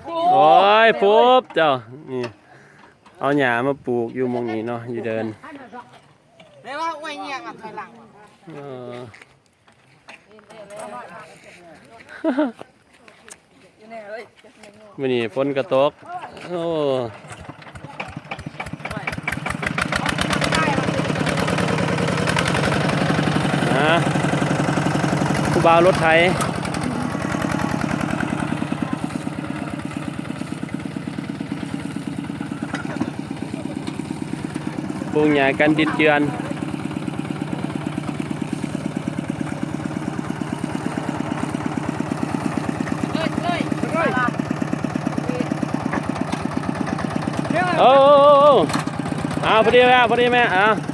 ໂອ້ຍ ປຸບເຈົ້າ ນີ້ ເອົາຫຍ້າມາປູກຢູ່ໝ່ອງນີ້ເນາະ ຢູ່ເດີ່ນ ແປວ່າອວຍງຽງອະ ຖອຍຫຼັງ ເອີ ມື້ນີ້ຝົນກໍຕົກ ໂອ້ ອາ ຜູ້ບ່າວລົດໄຖ ປູກຫຍ້າກັນດິນເຈື່ອນ ໂອ້ ອາ ພໍດີແມ່ ພໍດີແມ່ ອາ.